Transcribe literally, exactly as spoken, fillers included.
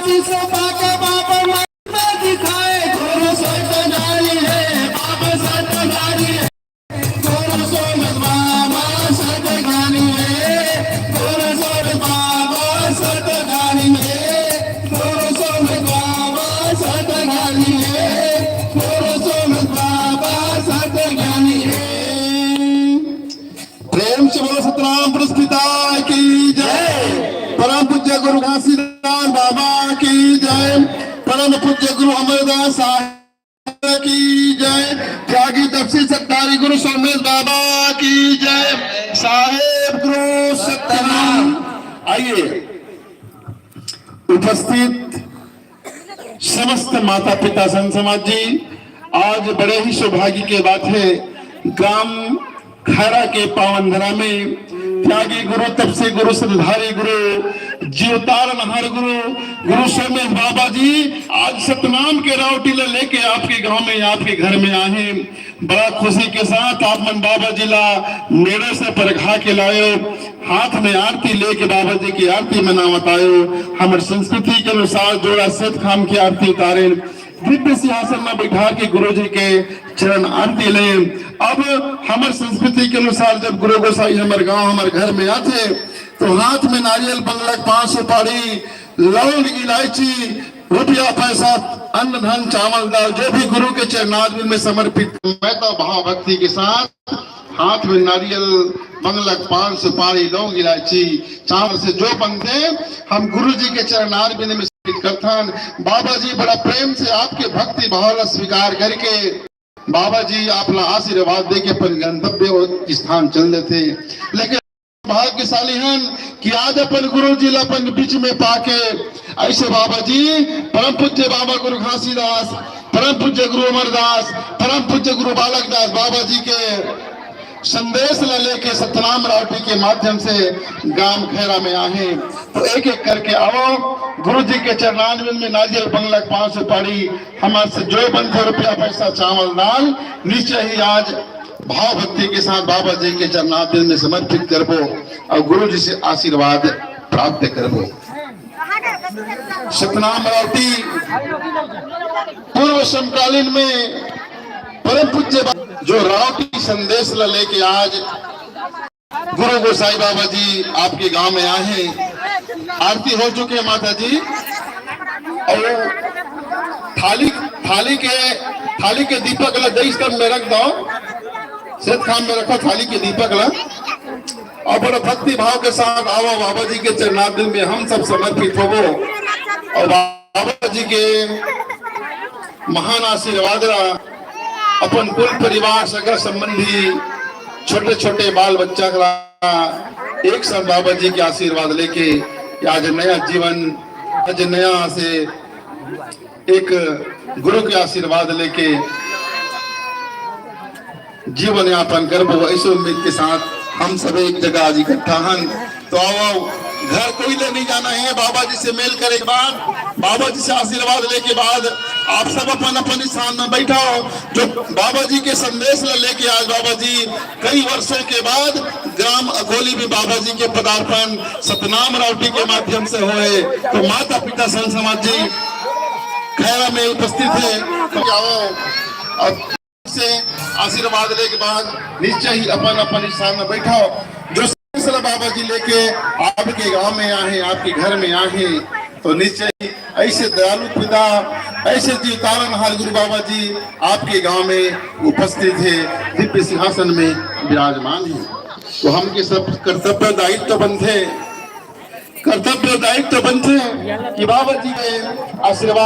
बाबा दिखाए, गुरु सतगानी है, बाबा सतगानी है। गुरु सोमेश बाबा सतगानी है, गुरु सोमेश बाबा सतगानी है, गुरु सोमेश बाबा सतगानी है, गुरु सोमेश बाबा सतगानी है। प्रेम से बोलो सतनाम पुरस्कृता की जय। परम पूज्य गुरु घासीदास बाबा की जय। परम पूज्य गुरु अमरदास साहब की जय। त्यागी तपसी सत्कारी गुरु सोमेश बाबा की जय। साहेब गुरु सत्यनाम। आइए, उपस्थित समस्त माता पिता संत समाज जी, आज बड़े ही सौभाग्य के बात है, ग्राम खैरा के पावन धरा में त्यागी गुरु, तपसी गुरु, सतधारी गुरु, जीवतारनहार गुरु, गुरु सोमेश बाबा जी आज सतनाम के रावटी ला लेके आपके गांव में, आपके घर में आए हैं। बड़ा खुशी के साथ आप मन बाबा जी ला नेड़े से परघा के लायो, हाथ में आरती लेके बाबा जी की आरती मनावत आयो। हमर संस्कृति के अनुसार जोड़ा सेत खाम के आरती उतारे, दिव्य सिंहासन में बैठा के गुरु जी के चरण आरती ले। अब हमर संस्कृति के अनुसार जब गुरु गोसाई हमर गांव, हमर घर में आथे, तो हाथ में नारियल, बंगलक पान, सुपारी, लौंग, इलायची, रुपया पैसा, अन्न धन चावल दाल, जो भी गुरु के चरणारविंद में समर्पित, मैं तो भाव भक्ति के साथ हाथ में नारियल, बंगलक पान, सुपारी, लौंग, इलायची, चावल से जो बनथे, हम गुरु जी के चरणारविंद में समर्पित करथन। बाबा जी बड़ा प्रेम से आपके भक्ति भाव ला स्वीकार करके बाबा जी आप ला आशीर्वाद देके अपन गंतव्य और स्थान चल देथे। लेकिन भाग्यशाली हन कि आज अपन गुरु जी ला अपन बीच में पाके ऐसे बाबा जी, परम पूज्य बाबा गुरु घासीदास, परम पूज्य गुरु अमरदास, परम पूज्य गुरु बालक दास बाबा जी के संदेश ला लेके सतनाम रावटी के माध्यम से गांव खैरा में आहे। तो एक एक करके आवो, गुरु जी के चरणारविंद में नारियल, बंगलक पान, सुपारी, हमार से जो बनथे रुपया पैसा चावल दाल, निश्चय ही आज भाव भक्ति के साथ बाबा जी के चरणारविंद में समर्पित करबो और गुरु जी से आशीर्वाद प्राप्त करबो। सतनाम रावटी पूर्व समकालीन में परम पूज्य बा-, जो रावटी संदेश ला लेके आज गुरु गोसाई बाबा जी आपके गांव में आए हैं। आरती हो चुके हैं माता जी। और थाली, थाली के, थाली के दीपक ला दई स्तंभ में रख दो, सेत खाम में रखो थाली के दीपक ला। और बड़ा भक्ति भाव के साथ आवो बाबा जी के चरणारविंद में हम सब समर्पित होवो और बाबा जी के महान आशीर्वाद ला अपन कुल परिवार, सगा संबंधी, छोटे छोटे बाल बच्चा ला एक साथ बाबा जी के आशीर्वाद लेके आज नया जीवन, आज नया से एक गुरु के आशीर्वाद लेके जीवन यापन करबो, ऐसे उम्मीद के साथ हम सब एक जगह आज इकट्ठा हन। तो आओ, घर कोई ले नहीं जाना है। बाबा जी से मेल करे के बाद, बाबा जी से आशीर्वाद लेके बाद आप सब अपन अपन स्थान में बैठा हो। जो बाबा जी के संदेश ला लेके आज बाबा जी कई वर्षों के बाद ग्राम अघोली में बाबा जी के पदार्पण सतनाम रावटी के माध्यम से होए, तो माता पिता संत समाज जी खैरा में उपस्थित है, तो आओ। अब से आशीर्वाद लेके बाद निश्चय ही अपन अपन स्थान में बैठा हो। जो सिलसिला बाबा जी लेके आपके गांव में आए, आपके घर में आए, तो निश्चय ही ऐसे दयालु पिता, ऐसे जीवतारनहार गुरु बाबा जी आपके गांव में उपस्थित है, दिव्य सिंहासन में विराजमान है। तो हमके सब कर्तव्य दायित्व बनथे, कर्तव्य दायित्व बनथे कि बाबा जी के आशीर्वाद